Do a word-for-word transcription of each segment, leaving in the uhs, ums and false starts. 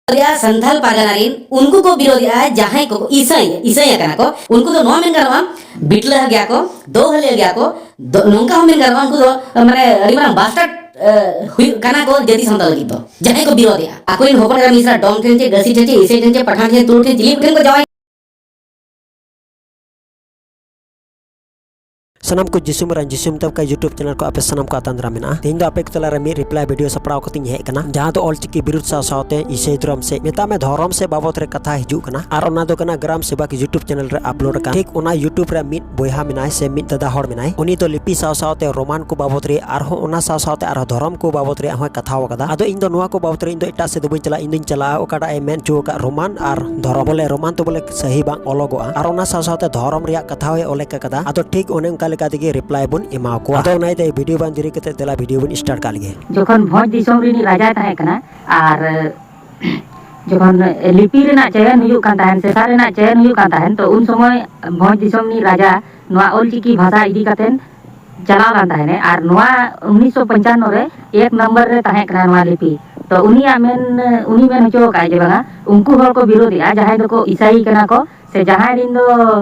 ᱵᱤᱨᱳᱫᱷᱤᱜᱼᱟ ᱥᱟᱱᱛᱷᱟᱞ ᱯᱟᱨᱜᱟᱱᱟ ᱨᱤᱱ, ᱩᱱᱠᱩ ᱠᱚ ᱵᱤᱨᱳᱫᱷᱤᱜᱼᱟ ᱡᱟᱦᱟᱸᱭ ᱠᱚ ᱤᱥᱟᱹᱭ, ᱤᱥᱟᱹᱭ ᱟᱠᱟᱱᱟ ᱠᱚ, ᱩᱱᱠᱩ ᱫᱚ ᱱᱚᱣᱟ ᱢᱮᱱ ᱜᱟᱱᱚᱜᱼᱟ, ᱵᱤᱴᱞᱟᱹ ᱜᱮᱭᱟ ᱠᱚ, ᱫᱳᱦᱟᱹᱞᱤᱭᱟᱹ ᱜᱮᱭᱟ ᱠᱚ, ᱫᱚ, ᱱᱚᱝᱠᱟ ᱦᱚᱸ ᱢᱮᱱ ᱜᱟᱱᱚᱜᱼᱟ, ᱩᱱᱠᱩ ᱫᱚ, ᱢᱟᱱᱮ, ᱟᱹᱰᱤ ᱢᱟᱨᱟᱝ ᱵᱟᱥᱴᱟᱨᱰ, ᱮ, ᱦᱩᱭᱩᱜ ᱠᱟᱱᱟ ᱠᱚ ᱡᱟᱹᱛᱤ ᱥᱟᱱᱛᱟᱲ ᱞᱟᱹᱜᱤᱫ ᱫᱚ᱾ ᱡᱟᱦᱟᱸᱭ ᱠᱚ ᱵᱤᱨᱳᱫᱷᱤᱜᱼᱟ, ᱟᱠᱚᱨᱮᱱ ᱦᱚᱯᱚᱱ ᱮᱨᱟ ᱢᱤᱥᱨᱟ ᱰᱚᱢ ᱴᱷᱮᱱ ᱪᱮ, ᱜᱟᱹᱥᱤ ᱴᱷᱮᱱ ᱪᱮ, ᱤᱥᱟᱹᱭ ᱴᱷᱮᱱ ᱪᱮ, ᱯᱟᱴᱷᱟᱱ ᱴᱷᱮᱱ, ᱛᱩᱲ ᱴᱷᱮᱱ, ᱪᱤᱞᱤ ᱠᱚᱴᱷᱮᱱ ᱠᱚ ᱡᱟᱶᱟᱭ ᱥᱟᱱᱟᱢ ᱠᱚ ᱡᱤᱥᱩ ᱢᱟᱨᱟᱝ ᱡᱤᱥᱩ ᱢᱮᱛᱟᱢ ᱠᱟᱱ YouTube ᱪᱮᱱᱮᱞ ᱠᱚ ᱟᱯᱮ ᱥᱟᱱᱟᱢ ᱠᱚ ᱟᱛᱟᱝ ᱫᱟᱨᱟᱢ ᱢᱮᱱᱟᱜᱼᱟ᱾ ᱛᱮᱦᱮᱧ ᱫᱚ ᱟᱯᱮ ᱠᱚ ᱛᱟᱞᱟᱨᱮ ᱢᱤᱫ ᱨᱤᱯᱞᱟᱭ ᱵᱷᱤᱰᱤᱭᱳ ᱥᱟᱯᱲᱟᱣ ᱠᱟᱛᱮᱧ ᱦᱮᱡ ᱟᱠᱟᱱᱟ, ᱡᱟᱦᱟᱸ ᱫᱚ ᱚᱞᱪᱤᱠᱤ ᱵᱤᱨᱩᱫᱷ ᱥᱟᱶ ᱥᱟᱶᱛᱮ ᱤᱥᱟᱹᱭ ᱫᱷᱚᱨᱚᱢ ᱥᱮ ᱢᱮᱛᱟᱜ ᱢᱮ ᱫᱷᱚᱨᱚᱢ ᱥᱮ ᱵᱟᱵᱚᱫ ᱨᱮ ᱠᱟᱛᱷᱟ ᱦᱤᱡᱩᱜ ᱠᱟᱱᱟ᱾ ᱟᱨ ᱚᱱᱟ ᱫᱚ ᱠᱟᱱᱟ ᱜᱨᱟᱢ ᱥᱮᱵᱟᱠ YouTube ᱪᱮᱱᱮᱞ ᱨᱮ ᱟᱯᱞᱳᱰ ᱟᱠᱟᱱ᱾ ᱴᱷᱤᱠ ᱚᱱᱟ YouTube ᱨᱮ ᱢᱤᱫ ᱵᱚᱭᱦᱟ ᱢᱮᱱᱟᱭ ᱥᱮ ᱢᱤᱫ ᱫᱟᱫᱟ ᱦᱚᱲ ᱢᱮᱱᱟᱭ, ᱩᱱᱤ ᱫᱚ ᱞᱤᱯᱤ ᱥᱟᱶ ᱥᱟᱶᱛᱮ ᱨᱳᱢᱟᱱ ᱠᱚ ᱵᱟᱵᱚᱫ ᱨᱮ ᱟᱨᱦᱚᱸ ᱚᱱᱟ ᱥᱟᱶ ᱥᱟᱶᱛᱮ ᱟᱨᱦᱚᱸ ᱫᱷᱚᱨᱚᱢ ᱠᱚ ᱵᱟᱵᱚᱫ ᱨᱮᱭᱟᱜ ᱦᱚᱸᱭ ᱠᱟᱛᱷᱟᱣ ᱟᱠᱟᱫᱟ᱾ ᱟᱫᱚ ᱤᱧ ᱫᱚ ᱱᱚᱣᱟ ᱠᱚ ᱵᱟᱵᱚᱫ ᱨᱮ ᱤᱧ ᱫᱚ ᱮᱴᱟᱜ ᱥᱮᱫ ᱫᱚ ᱵᱟᱹᱧ ᱪᱟᱞᱟᱜᱼᱟ, ᱤᱧ ᱫᱚᱧ ᱪᱟᱞᱟᱜᱼᱟ ᱚᱠᱟᱴᱟᱜ ᱮ ᱢᱮᱱ ᱦᱚᱪᱚ ᱟᱠᱟᱫ ᱨᱳᱢᱟᱱ ᱟᱨ ᱫᱷᱚᱨᱚᱢ, ᱵᱚᱞᱮ ᱨᱳᱢᱟᱱ ᱛᱚ ᱵᱚᱞᱮ ᱥᱟᱹᱦᱤ ᱵᱟᱝ ᱚᱞᱚᱜᱚᱜᱼᱟ᱾ ᱟᱨ ᱚᱱᱟ ᱥᱟᱶ ᱥᱟᱶᱛᱮ ᱫᱷᱚᱨᱚᱢ ᱨᱮᱭᱟᱜ ᱠᱟᱛᱷᱟ ᱦᱚᱸᱭ ᱚᱞ ᱟᱠᱟᱫᱟ᱾ ᱟᱫᱚ ᱴᱷᱤᱠ ᱚᱱᱮ ᱚᱱᱠᱟ ᱞᱮᱠᱟ ᱛᱮᱜᱮ ᱨᱤᱯᱞᱟᱭ ᱵᱚᱱ ᱮᱢᱟ ᱠᱚᱣᱟ᱾ ᱟᱫᱚ ᱚᱱᱟ ᱤᱭᱟᱹᱛᱮ ᱵᱷᱤᱰᱤᱭᱳ ᱵᱟᱝ ᱫᱮᱨᱤ ᱠᱟᱛᱮ ᱫᱮᱞᱟ ᱵᱷᱤᱰᱤᱭᱳ ᱵᱚᱱ ᱥᱴᱟᱨᱴ ᱠᱟᱜ ᱞᱮᱜᱮ᱾ ᱡᱚᱠᱷᱚᱱ ᱵᱷᱚᱸᱡᱽ ᱫᱤᱥᱚᱢ ᱨᱤᱱᱤᱡ ᱨᱟᱡᱟᱭ ᱛᱟᱦᱮᱸ ᱠᱟᱱᱟ, ᱟᱨ ᱡᱚᱠᱷᱚᱱ ᱞᱤᱯᱤ ᱨᱮᱱᱟᱜ ᱪᱚᱭᱚᱱ ᱦᱩᱭᱩᱜ ᱠᱟᱱ ᱛᱟᱦᱮᱱ, ᱥᱮᱥᱟ ᱨᱮᱱᱟᱜ ᱪᱚᱭᱚᱱ ᱦᱩᱭᱩᱜ ᱠᱟᱱ ᱛᱟᱦᱮᱱ, ᱛᱚ ᱩᱱ ᱥᱚᱢᱚᱭ ᱵᱷᱚᱸᱡᱽ ᱫᱤᱥᱚᱢ ᱨᱤᱱᱤᱡ ᱨᱟᱡᱟ ᱱᱚᱣᱟ ᱚᱞᱪᱤᱠᱤ ᱵᱷᱟᱥᱟ ᱤᱫᱤ ᱠᱟᱛᱮᱱ ᱪᱟᱞᱟᱣ ᱞᱮᱱ ᱛᱟᱦᱮᱱᱮ᱾ ᱟᱨ ᱱᱚᱣᱟ ᱩᱱᱤᱥᱥᱚ ᱯᱚᱧᱪᱟᱱᱱᱚ ᱨᱮ ᱮᱠ ᱱᱚᱢᱵᱚᱨ ᱨᱮ ᱛᱟᱦᱮᱸ ᱠᱟᱱᱟ ᱱᱚᱣᱟ ᱞᱤᱯᱤ᱾ ᱛᱚ ᱩᱱᱤᱭᱟᱜ ᱢᱮᱱ, ᱩᱱᱤ ᱢᱮᱱ ᱦᱚᱪᱚ ᱟᱠᱟᱫ ᱡᱮ ᱵᱟᱝᱟ, ᱩᱱᱠᱩ ᱦᱚᱲ ᱠᱚ ᱵᱤᱨᱳᱫᱷᱮᱜᱼᱟ ᱡᱟᱦᱟᱸᱭ ᱫᱚᱠᱚ ᱤᱥᱟᱭᱤ ᱠᱟᱱᱟ ᱠᱚ, ᱥᱮ ᱡᱟᱦᱟᱸᱭ ᱨᱤᱱ ᱫᱚ,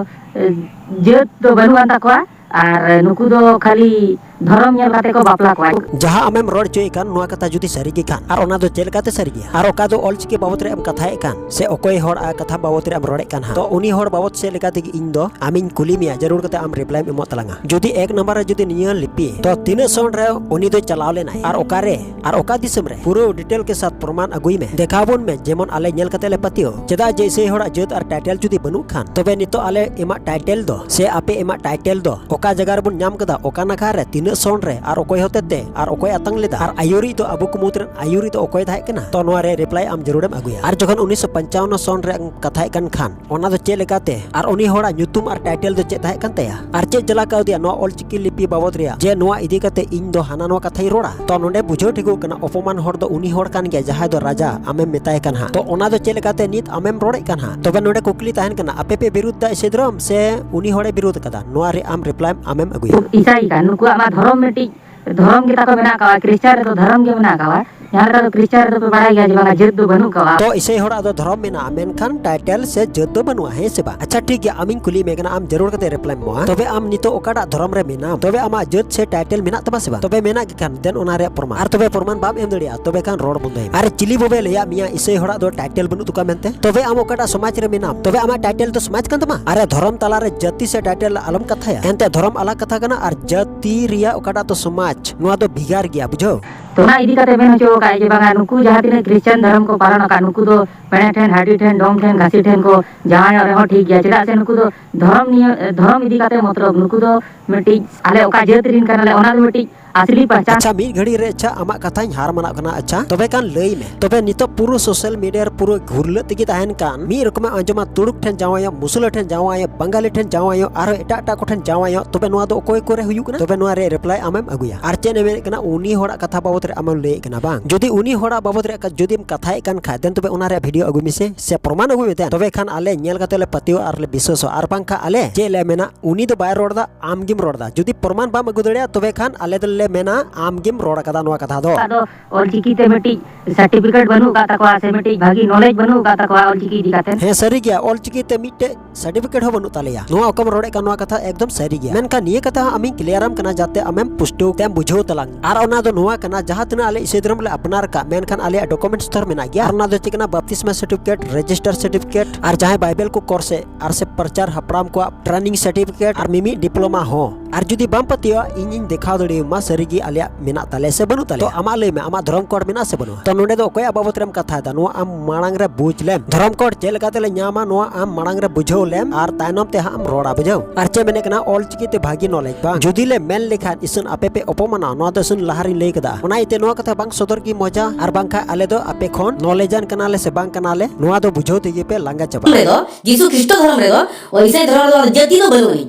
ᱮ, ᱡᱟᱹᱛ ᱫᱚ ᱵᱟᱹᱱᱩᱜ ᱟᱱ ᱛᱟᱠᱚᱣᱟ, ᱟᱨ ᱱᱩᱠᱩ ᱫᱚ ᱠᱷᱟᱹᱞᱤ ᱫᱷᱚᱨᱚᱢ ᱧᱮᱞ ᱠᱟᱛᱮ ᱠᱚ ᱵᱟᱯᱞᱟ ᱠᱚᱣᱟ᱾ ᱡᱟᱦᱟᱸ ᱟᱢᱮᱢ ᱨᱚᱲ ᱦᱚᱪᱚᱭᱮᱫ ᱠᱟᱱ, ᱱᱚᱣᱟ ᱠᱟᱛᱷᱟ ᱡᱩᱫᱤ ᱥᱟᱹᱨᱤ ᱜᱮ ᱠᱷᱟᱱ, ᱟᱨ ᱚᱱᱟ ᱫᱚ ᱪᱮᱫ ᱞᱮᱠᱟᱛᱮ ᱥᱟᱹᱨᱤ ᱜᱮᱭᱟ? ᱟᱨ ᱚᱠᱟ ᱫᱚ ᱚᱞᱪᱤᱠᱤ ᱵᱟᱵᱚᱫ ᱨᱮ ᱮᱢ ᱠᱟᱛᱷᱟᱭᱮᱫ ᱠᱟᱱ, ᱥᱮ ᱚᱠᱚᱭ ᱦᱚᱲ ᱟᱜ ᱠᱟᱛᱷᱟ ᱵᱟᱵᱚᱫ ᱨᱮ ᱮᱢ ᱨᱚᱲᱮᱫ ᱠᱟᱱ ᱦᱟᱸᱜ? ᱛᱚ ᱩᱱᱤ ᱦᱚᱲ ᱵᱟᱵᱚᱫ ᱪᱮᱫ ᱞᱮᱠᱟ ᱛᱮᱜᱮ ᱤᱧ ᱫᱚ ᱟᱢᱤᱧ ᱠᱩᱞᱤ ᱢᱮᱭᱟ, ᱡᱟᱹᱨᱩᱲ ᱠᱟᱛᱮ ᱟᱢ ᱨᱤᱯᱞᱟᱭᱮᱢ ᱮᱢᱚᱜ ᱛᱟᱞᱟᱝᱟ᱾ ᱡᱩᱫᱤ ᱮᱠ ᱱᱟᱢᱵᱟᱨ ᱨᱮ ᱡᱩᱫᱤ ᱱᱤᱭᱟᱹ ᱞᱤᱯᱤ, ᱛᱚ ᱛᱤᱱᱟᱹᱜ ᱥᱚᱱ ᱨᱮ ᱩᱱᱤ ᱫᱚᱭ ᱪᱟᱞᱟᱣ ᱞᱮᱱᱟᱭ ᱟᱨ ᱚᱠᱟᱨᱮ ᱟᱨ ᱚᱠᱟ ᱫᱤᱥᱚᱢ ᱨᱮ? ᱯᱩᱨᱟᱹ ᱰᱤᱴᱮᱞ ᱠᱮ ᱥᱟᱛ ᱯᱨᱚᱢᱟᱱ ᱟᱹᱜᱩᱭ ᱢᱮ, ᱫᱮᱠᱷᱟᱣ ᱵᱚᱱ ᱢᱮ, ᱡᱮᱢᱚᱱ ᱟᱞᱮ ᱧᱮᱞ ᱠᱟᱛᱮ ᱞᱮ ᱯᱟᱹᱛᱭᱟᱹᱣ᱾ ᱪᱮᱫᱟᱜ ᱡᱮ ᱤᱥᱟᱹᱭ ᱦᱚᱲᱟᱜ ᱡᱟᱹᱛ ᱟᱨ ᱴᱟᱭᱴᱮᱞ ᱡᱩᱫᱤ ᱵᱟᱹᱱᱩᱜ ᱠᱷᱟᱱ, ᱛᱚᱵᱮ ᱱᱤᱛᱚᱜ ᱟᱞᱮ ᱮᱢᱟᱜ ᱴᱟᱭᱴᱮᱞ ᱫᱚ ᱥᱮ ᱟᱯᱮ ᱮᱢᱟᱜ ᱴᱟᱭᱴᱮᱞ ᱫᱚ ᱚᱠᱟ ᱡᱟᱭᱜᱟ ᱨᱮᱵᱚᱱ ᱧᱟᱢ ᱠᱟᱫᱟ, ᱚᱠᱟ ᱱᱟᱠᱷᱟ ᱨᱮ, ᱛᱤᱱᱟᱹᱜ ᱥᱚᱱ ᱨᱮ ᱟᱨ ᱚᱠᱚᱭ ᱦᱚᱛᱮ ᱛᱮ ᱟᱨ ᱚᱠᱚᱭ ᱟᱛᱟᱝ ᱞᱮᱫᱟ ᱟᱨ ᱟᱹᱭᱩᱨᱤᱡ ᱫᱚ ᱟᱵᱚ ᱠᱚ ᱢᱩᱫᱽ ᱨᱮᱱ ᱟᱹᱭᱩᱨᱤᱡ ᱫᱚ ᱚᱠᱚᱭ ᱛᱟᱦᱮᱸ ᱠᱟᱱᱟ? ᱛᱚ ᱱᱚᱣᱟ ᱨᱮ ᱨᱤᱯᱞᱟᱭ ᱟᱢ ᱡᱟᱹᱨᱩᱲᱮᱢ ᱟᱹᱜᱩᱭᱟ᱾ ᱟᱨ ᱡᱚᱠᱷᱚᱱ ᱩᱱᱤᱥᱥᱚ ᱯᱚᱧᱪᱟᱱᱱᱚ ᱥᱚᱱ ᱨᱮ ᱠᱟᱛᱷᱟᱭᱮᱫ ᱠᱟᱱ ᱠᱷᱟᱱ, ᱚᱱᱟ ᱫᱚ ᱪᱮᱫ ᱞᱮᱠᱟᱛᱮ? ᱟᱨ ᱩᱱᱤ ᱦᱚᱲᱟᱜ ᱧᱩᱛᱩᱢ ᱟᱨ ᱴᱟᱭᱴᱮᱞ ᱫᱚ ᱪᱮᱫ ᱛᱟᱦᱮᱸ ᱠᱟᱱ ᱛᱟᱭᱟ? ᱟᱨ ᱪᱮᱫ ᱡᱟᱞᱟ ᱠᱟᱣᱫᱤᱭᱟ ᱱᱚᱣᱟ ᱚᱞᱪᱤᱠᱤ ᱞᱤᱯᱤ ᱵᱟᱵᱚᱫ ᱨᱮᱭᱟᱜ, ᱡᱮ ᱱᱚᱣᱟ ᱤᱫᱤ ᱠᱟᱛᱮ ᱤᱧ ᱫᱚ ᱦᱟᱱᱟ ᱱᱚᱣᱟ ᱠᱟᱛᱷᱟᱧ ᱨᱚᱲᱟ? ᱛᱚ ᱱᱚᱰᱮ ᱵᱩᱡᱷᱟᱹᱣ ᱴᱷᱤᱠᱚᱜ ᱠᱟᱱᱟ, ᱚᱯᱚᱢᱟᱱ ᱦᱚᱲ ᱫᱚ ᱩᱱᱤ ᱦᱚᱲ ᱠᱟᱱ ᱜᱮᱭᱟ ᱡᱟᱦᱟᱸᱭ ᱫᱚ ᱨᱟᱡᱟ ᱟᱢᱮᱢ ᱢᱮᱛᱟᱭ ᱠᱟᱱ ᱦᱟᱸᱜ᱾ ᱛᱚ ᱚᱱᱟ ᱫᱚ ᱪᱮᱫ ᱞᱮᱠᱟᱛᱮ ᱱᱤᱛ ᱟᱢᱮᱢ ᱨᱚᱲᱮᱫ ᱠᱟᱱ ᱦᱟᱸᱜ? ᱛᱚᱵᱮ ᱱᱚᱰᱮ ᱠᱩᱠᱞᱤ ᱛᱟᱦᱮᱱ ᱠᱟᱱᱟ, ᱟᱯᱮ ᱯᱮ ᱵᱤᱨᱩᱫᱷ ᱫᱟ ᱤᱥᱟᱹᱭ ᱫᱷᱚᱨᱚᱢ ᱥᱮ ᱩᱱᱤ ᱦᱚᱲᱮ ᱵᱤᱨᱩᱫᱷ ᱠᱟᱫᱟ? ᱱᱚᱣᱟ ᱨᱮ ᱟᱢ ᱨᱤᱯᱞᱟᱭ ᱟᱢᱮᱢ ᱟᱹᱜᱩᱭᱟ᱾ ᱤᱥᱟᱭ ᱠᱟᱱ, ᱱᱩᱠᱩᱣᱟᱜ ᱢᱟ ᱫᱷᱚᱨᱚᱢ ᱢᱤᱫᱴᱤᱡ ᱫᱷᱚᱨᱚᱢ ᱜᱮ ᱛᱟᱠᱚ ᱢᱮᱱᱟᱜ ᱟᱠᱟᱣᱟ, ᱠᱷᱨᱤᱥᱪᱟᱱ ᱨᱮᱫᱚ ᱫᱷᱚᱨᱚᱢ ᱜᱮ ᱢᱮᱱᱟᱜ ᱟᱠᱟᱣᱟ᱾ ᱡᱟᱦᱟᱸ ᱞᱮᱠᱟ ᱫᱚ ᱠᱷᱨᱤᱥᱪᱟᱱ ᱨᱮᱫᱚ ᱯᱮ ᱵᱟᱲᱟᱭ ᱜᱮᱭᱟ ᱡᱮ ᱵᱟᱝᱟ, ᱡᱟᱹᱛ ᱫᱚ ᱵᱟᱹᱱᱩᱜ ᱠᱚᱣᱟ᱾ ᱛᱚ ᱤᱥᱟᱹᱭ ᱦᱚᱲᱟᱜ ᱫᱚ ᱫᱷᱚᱨᱚᱢ ᱢᱮᱱᱟᱜᱼᱟ, ᱢᱮᱱᱠᱷᱟᱱ ᱴᱟᱭᱴᱮᱞ ᱥᱮ ᱡᱟᱹᱛ ᱫᱚ ᱵᱟᱹᱱᱩᱜᱼᱟ, ᱦᱮᱸ ᱥᱮ ᱵᱟᱝ? ᱟᱪᱪᱷᱟ ᱴᱷᱤᱠ ᱜᱮᱭᱟ, ᱟᱢᱤᱧ ᱠᱩᱞᱤ ᱢᱮ ᱠᱟᱱᱟ, ᱟᱢ ᱡᱟᱹᱨᱩᱲ ᱠᱟᱛᱮ ᱨᱤᱯᱞᱟᱭ ᱮᱢ ᱮᱢᱚᱜᱼᱟ᱾ ᱛᱚᱵᱮ ᱟᱢ ᱱᱤᱛᱚᱜ ᱚᱠᱟᱴᱟᱜ ᱫᱷᱚᱨᱚᱢ ᱨᱮ ᱢᱮᱱᱟᱢ? ᱛᱚᱵᱮ ᱟᱢᱟᱜ ᱡᱟᱹᱛ ᱥᱮ ᱴᱟᱭᱴᱮᱞ ᱢᱮᱱᱟᱜ ᱛᱟᱢᱟ ᱥᱮ ᱵᱟᱝ? ᱛᱚᱵᱮ ᱢᱮᱱᱟᱜ ᱜᱮ ᱠᱷᱟᱱ, then ᱚᱱᱟ ᱨᱮᱭᱟᱜ ᱯᱨᱚᱢᱟᱱ᱾ ᱟᱨ ᱛᱚᱵᱮ ᱯᱨᱚᱢᱟᱱ ᱵᱟᱢ ᱮᱢ ᱫᱟᱲᱮᱭᱟᱜᱼᱟ, ᱛᱚᱵᱮ ᱠᱷᱟᱱ ᱨᱚᱲ ᱵᱚᱱᱫᱚᱭ ᱢᱮ᱾ ᱟᱨ ᱪᱤᱞᱤ ᱵᱚᱵᱮ ᱞᱟᱹᱭᱟᱜ ᱢᱮᱭᱟ ᱤᱥᱟᱹᱭ ᱦᱚᱲᱟᱜ ᱫᱚ ᱴᱟᱭᱴᱮᱞ ᱵᱟᱹᱱᱩᱜ ᱛᱟᱠᱚᱣᱟ ᱢᱮᱱᱛᱮ? ᱛᱚᱵᱮ ᱟᱢ ᱚᱠᱟᱴᱟᱜ ᱥᱚᱢᱟᱡᱽ ᱨᱮ ᱢᱮᱱᱟᱢ? ᱛᱚᱵᱮ ᱟᱢᱟᱜ ᱴᱟᱭᱴᱮᱞ ᱫᱚ ᱥᱚᱢᱟᱡᱽ ᱠᱟᱱ ᱛᱟᱢᱟ? ᱟᱨᱮ, ᱫᱷᱚᱨᱚᱢ ᱛᱟᱞᱟᱨᱮ ᱡᱟᱹᱛᱤ ᱥᱮ ᱴᱟᱭᱴᱮᱞ ᱟᱞᱚᱢ ᱠᱟᱛᱷᱟᱭᱟ᱾ ᱮᱱᱛᱮ ᱫᱷᱚᱨᱚᱢ ᱟᱞᱟᱜᱽ ᱠᱟᱛᱷᱟ ᱠᱟᱱᱟ ᱟᱨ ᱡᱟᱹᱛᱤ ᱨᱮᱭᱟᱜ ᱚᱠᱟᱴᱟᱜ ᱫᱚ ᱥᱚᱢᱟᱡᱽ, ᱱᱚᱣᱟ ᱫᱚ ᱵᱷᱮᱜᱟᱨ ᱜᱮᱭᱟ, ᱵᱩᱡᱷᱟᱹᱣ? ᱛᱚ ᱚᱱᱟ ᱤᱫᱤ ᱠᱟᱛᱮ ᱢᱮᱱ ᱦᱚᱪᱚ ᱟᱠᱟᱫ ᱡᱮ ᱵᱟᱝᱟ, ᱱᱩᱠᱩ ᱡᱟᱦᱟᱸ ᱛᱤᱱᱟᱹᱜ ᱠᱷᱨᱤᱥᱪᱟᱱ ᱫᱷᱚᱨᱚᱢ ᱠᱚ ᱯᱟᱞᱚᱱ ᱟᱠᱟᱫ, ᱱᱩᱠᱩ ᱫᱚ ᱯᱮᱲᱮ ᱴᱷᱮᱱ, ᱦᱟᱺᱰᱤ ᱴᱷᱮᱱ, ᱰᱚᱢ ᱴᱷᱮᱱ, ᱜᱷᱟᱹᱥᱤ ᱴᱷᱮᱱ ᱠᱚ ᱡᱟᱶᱟᱭᱚᱜ ᱨᱮᱦᱚᱸ ᱴᱷᱤᱠ ᱜᱮᱭᱟ᱾ ᱪᱮᱫᱟᱜ ᱥᱮ ᱱᱩᱠᱩ ᱫᱚ ᱫᱷᱚᱨᱚᱢ ᱱᱤᱭᱟᱹ, ᱫᱷᱚᱨᱚᱢ ᱤᱫᱤ ᱠᱟᱛᱮ ᱢᱚᱛᱞᱚᱵ, ᱱᱩᱠᱩ ᱫᱚ ᱢᱤᱫᱴᱤᱡ ᱟᱞᱮ ᱚᱠᱟ ᱡᱟᱹᱛ ᱨᱮᱱ ᱠᱟᱱᱟᱞᱮ, ᱚᱱᱟ ᱫᱚ ᱢᱤᱫᱴᱤᱡ ᱟᱥᱞᱤ ᱯᱟᱦᱪᱟᱱ᱾ ᱟᱪᱪᱷᱟ, ᱢᱤᱫ ᱜᱷᱟᱹᱲᱤ ᱨᱮ, ᱟᱪᱪᱷᱟ, ᱟᱢᱟᱜ ᱠᱟᱛᱷᱟᱧ ᱦᱟᱨ ᱢᱟᱱᱟᱜ ᱠᱟᱱᱟ᱾ ᱟᱪᱪᱷᱟ, ᱛᱚᱵᱮ ᱠᱷᱟᱱ ᱞᱟᱹᱭ ᱢᱮ, ᱛᱚᱵᱮ ᱱᱤᱛᱚᱜ ᱯᱩᱨᱟᱹ ᱥᱳᱥᱟᱞ ᱢᱤᱰᱤᱭᱟ ᱨᱮ ᱯᱩᱨᱟᱹ ᱜᱷᱩᱨᱞᱟᱹᱜ ᱛᱮᱜᱮ ᱛᱟᱦᱮᱱ ᱠᱟᱱ, ᱢᱤᱫ ᱨᱚᱠᱚᱢᱮ ᱟᱸᱡᱚᱢᱟ, ᱛᱩᱲᱩᱠ ᱴᱷᱮᱱ ᱡᱟᱶᱟᱭᱚᱜ, ᱢᱩᱥᱞᱟᱹ ᱴᱷᱮᱱ ᱡᱟᱶᱟᱭᱚᱜ, ᱵᱟᱝᱜᱟᱞᱤ ᱴᱷᱮᱱ ᱡᱟᱶᱟᱭᱚᱜ, ᱟᱨᱦᱚᱸ ᱮᱴᱟᱜ ᱮᱴᱟᱜ ᱠᱚ ᱴᱷᱮᱱ ᱡᱟᱶᱟᱭᱚᱜ, ᱛᱚᱵᱮ ᱱᱚᱣᱟ ᱫᱚ ᱚᱠᱚᱭ ᱠᱚᱨᱮ ᱦᱩᱭᱩᱜ ᱠᱟᱱᱟ? ᱛᱚᱵᱮ ᱱᱚᱣᱟ ᱨᱮ ᱨᱤᱯᱞᱟᱭ ᱟᱢᱮᱢ ᱟᱹᱜᱩᱭᱟ᱾ ᱟᱨ ᱪᱮᱫ ᱮ ᱢᱮᱱᱮᱫ ᱠᱟᱱᱟ, ᱩᱱᱤ ᱦᱚᱲᱟᱜ ᱠᱟᱛᱷᱟ ᱵᱟᱵᱚᱫ ᱨᱮ ᱟᱢᱮᱢ ᱞᱟᱹᱭᱮᱫ ᱠᱟᱱᱟ ᱵᱟᱝ? ᱡᱩᱫᱤ ᱩᱱᱤ ᱦᱚᱲᱟᱜ ᱵᱟᱵᱚᱫ ᱨᱮ ᱡᱩᱫᱤᱢ ᱠᱟᱛᱷᱟᱭᱮᱫ ᱠᱟᱱ ᱠᱷᱟᱡ, then ᱛᱚᱵᱮ ᱚᱱᱟ ᱨᱮᱭᱟᱜ ᱵᱷᱤᱰᱤᱭᱳ ᱟᱹᱜᱩᱭ ᱢᱮᱥᱮ, ᱥᱮ ᱯᱨᱚᱢᱟᱱ ᱟᱹᱜᱩᱭ ᱢᱮ then᱾ ᱛᱚᱵᱮ ᱠᱷᱟᱱ ᱟᱞᱮ ᱧᱮᱞ ᱠᱟᱛᱮ ᱞᱮ ᱯᱟᱹᱛᱭᱟᱹᱣᱟ ᱟᱨ ᱞᱮ ᱵᱤᱥᱣᱟᱥᱚᱜᱼᱟ᱾ ᱟᱨ ᱵᱟᱝᱠᱷᱟᱱ ᱟᱞᱮ ᱪᱮᱫ ᱞᱮ ᱢᱮᱱᱟ, ᱩᱱᱤ ᱫᱚ ᱵᱟᱭ ᱨᱚᱲ ᱮᱫᱟ, ᱟᱢ ᱜᱮᱢ ᱨᱚᱲ ᱮᱫᱟ᱾ ᱡᱩᱫᱤ ᱯᱨᱚᱢᱟᱱ ᱵᱟᱢ ᱟᱹᱜᱩ ᱫᱟᱲᱮᱭᱟᱜᱼᱟ, ᱛᱚᱵᱮ ᱠᱷᱟᱱ ᱟᱞᱮ ᱫᱚᱞᱮ ᱢᱮᱱᱟ ᱟᱢ ᱜᱮᱢ ᱨᱚᱲ ᱟᱠᱟᱫᱟ ᱱᱚᱣᱟ ᱠᱟᱛᱷᱟ ᱫᱚ᱾ ᱟᱫᱚ ᱚᱞᱪᱤᱠᱤ ᱛᱮ ᱢᱤᱫᱴᱤᱡ ᱥᱟᱨᱴᱤᱯᱷᱤᱠᱮᱴ ᱵᱟᱹᱱᱩᱜ ᱟᱠᱟᱫ ᱛᱟᱠᱚᱣᱟ ᱥᱮ ᱢᱤᱫᱴᱤᱡ ᱵᱷᱟᱹᱜᱤ ᱱᱚᱞᱮᱡᱽ ᱵᱟᱹᱱᱩᱜ ᱟᱠᱟᱫ ᱛᱟᱠᱚᱣᱟ ᱚᱞᱪᱤᱠᱤ ᱤᱫᱤ ᱠᱟᱛᱮ᱾ ᱦᱮᱸ, ᱥᱟᱹᱨᱤ ᱜᱮᱭᱟ, ᱚᱞᱪᱤᱠᱤ ᱛᱮ ᱢᱤᱫᱴᱮᱡ ᱥᱟᱨᱴᱤᱯᱷᱤᱠᱮᱴ ᱦᱚᱸ ᱵᱟᱹᱱᱩᱜ ᱛᱟᱞᱮᱭᱟ᱾ ᱱᱚᱣᱟ ᱚᱠᱟᱢ ᱨᱚᱲᱮᱫ ᱠᱟᱱ, ᱱᱚᱣᱟ ᱠᱟᱛᱷᱟ ᱮᱠᱫᱚᱢ ᱥᱟᱹᱨᱤ ᱜᱮᱭᱟ᱾ ᱢᱮᱱᱠᱷᱟᱱ ᱱᱤᱭᱟᱹ ᱠᱟᱛᱷᱟ ᱦᱚᱸ ᱟᱢᱤᱧ ᱠᱞᱤᱭᱟᱨᱟᱢ ᱠᱟᱱᱟ, ᱡᱟᱛᱮ ᱟᱢᱮᱢ ᱯᱩᱥᱴᱟᱹᱣ ᱛᱮᱢ ᱵᱩᱡᱷᱟᱹᱣ ᱛᱟᱞᱟᱝ᱾ ᱟᱨ ᱚᱱᱟ ᱫᱚ ᱱᱚᱣᱟ ᱠᱟᱱᱟ, ᱡᱟᱦᱟᱸ ᱛᱤᱱᱟᱹᱜ ᱟᱞᱮ ᱤᱥᱟᱹᱭ ᱫᱷᱚᱨᱚᱢ ᱞᱮ ᱟᱯᱱᱟᱨ ᱠᱟᱜ, ᱢᱮᱱᱠᱷᱟᱱ ᱟᱞᱮᱭᱟᱜ ᱰᱚᱠᱩᱢᱮᱱᱴᱥ ᱛᱚ ᱢᱮᱱᱟᱜ ᱜᱮᱭᱟ᱾ ᱟᱨ ᱚᱱᱟ ᱫᱚ ᱪᱮᱫ ᱠᱟᱱᱟ, ᱵᱟᱯᱛᱤᱥᱢᱟ ᱥᱟᱨᱴᱤᱯᱷᱤᱠᱮᱴ, ᱨᱮᱡᱤᱥᱴᱟᱨ ᱥᱟᱨᱴᱤᱯᱷᱤᱠᱮᱴ, ᱟᱨ ᱡᱟᱦᱟᱸᱭ ᱵᱟᱭᱵᱮᱞ ᱠᱚ ᱠᱳᱨᱥ ᱮ ᱟᱨ ᱥᱮ ᱯᱨᱚᱪᱟᱨ ᱦᱟᱯᱲᱟᱢ ᱠᱚᱣᱟᱜ ᱴᱨᱮᱱᱤᱝ ᱥᱟᱨᱴᱤᱯᱷᱤᱠᱮᱴ ᱟᱨ ᱢᱤᱢᱤᱫ ᱰᱤᱯᱞᱳᱢᱟ ᱦᱚᱸ᱾ ᱟᱨ ᱡᱩᱫᱤ ᱵᱟᱢ ᱯᱟᱹᱛᱭᱟᱹᱣᱟ, ᱤᱧᱤᱧ ᱫᱮᱠᱷᱟᱣ ᱫᱟᱲᱮᱭᱟᱢᱟ ᱥᱟᱹᱨᱤᱜᱮ ᱟᱞᱮᱭᱟᱜ ᱢᱮᱱᱟᱜ ᱛᱟᱞᱮᱭᱟ ᱥᱮ ᱵᱟᱹᱱᱩᱜ ᱛᱟᱞᱮᱭᱟ᱾ ᱛᱚ ᱟᱢᱟᱜ ᱞᱟᱹᱭ ᱢᱮ, ᱟᱢᱟᱜ ᱫᱷᱚᱨᱚᱢ ᱠᱳᱰ ᱢᱮᱱᱟᱜᱼᱟ ᱥᱮ ᱵᱟᱹᱱᱩᱜᱼᱟ? ᱛᱚ ᱱᱚᱸᱰᱮ ᱫᱚ ᱚᱠᱚᱭᱟᱜ ᱵᱟᱵᱚᱫ ᱨᱮᱢ ᱠᱟᱛᱷᱟᱭᱮᱫᱟ? ᱱᱚᱣᱟ ᱟᱢ ᱢᱟᱲᱟᱝ ᱨᱮ ᱵᱩᱡᱽ ᱞᱮᱢ, ᱫᱷᱚᱨᱚᱢ ᱠᱳᱰ ᱪᱮᱫ ᱞᱮᱠᱟ ᱛᱮᱞᱮ ᱧᱟᱢᱟ, ᱱᱚᱣᱟ ᱟᱢ ᱢᱟᱲᱟᱝ ᱨᱮ ᱵᱩᱡᱷᱟᱹᱣ ᱞᱮᱢ ᱟᱨ ᱛᱟᱭᱱᱚᱢ ᱛᱮ ᱦᱟᱸᱜ ᱮᱢ ᱨᱚᱲᱟ, ᱵᱩᱡᱷᱟᱹᱣ? ᱟᱨ ᱪᱮᱫ ᱢᱮᱱᱮᱫ ᱠᱟᱱᱟ, ᱚᱞ ᱪᱤᱠᱤ ᱛᱮ ᱵᱷᱟᱹᱜᱤ ᱱᱚᱞᱮᱡᱽ ᱵᱟᱝ? ᱡᱩᱫᱤ ᱞᱮ ᱢᱮᱱ ᱞᱮᱠᱷᱟᱱ ᱤᱥᱟᱹᱱ ᱟᱯᱮ ᱯᱮ ᱚᱯᱚᱢᱟᱱᱟ, ᱱᱚᱣᱟ ᱫᱚ ᱤᱥᱟᱹᱱ ᱞᱟᱦᱟ ᱨᱤᱧ ᱞᱟᱹᱭ ᱠᱟᱫᱟ᱾ ᱚᱱᱟ ᱤᱭᱟᱹᱛᱮ ᱱᱚᱣᱟ ᱠᱟᱛᱷᱟ ᱵᱟᱝ ᱥᱚᱫᱚᱨ ᱜᱮ ᱢᱚᱡᱟ, ᱟᱨ ᱵᱟᱝᱠᱷᱟᱱ ᱟᱞᱮ ᱫᱚ ᱟᱯᱮ ᱠᱷᱚᱱ ᱱᱚᱞᱮᱡᱟᱱ ᱠᱟᱱᱟᱞᱮ ᱥᱮ ᱵᱟᱝ ᱠᱟᱱᱟᱞᱮ, ᱱᱚᱣᱟ ᱫᱚ ᱵᱩᱡᱷᱟᱹᱣ ᱛᱮᱜᱮ ᱯᱮ ᱞᱟᱸᱜᱟ ᱪᱟᱵᱟᱜᱼᱟ᱾ ᱨᱮᱫᱚ, ᱡᱤᱥᱩ ᱠᱷᱨᱤᱥᱴᱚ ᱫᱷᱚᱨᱚᱢ ᱨᱮᱫᱚ, ᱚ, ᱤᱥᱟᱹᱭ ᱫᱷᱚᱨᱚᱢ ᱨᱮᱫᱚ ᱡᱟᱹᱛᱤ ᱫᱚ ᱵᱟᱹᱱᱩᱜ ᱟᱹᱱᱤᱡ᱾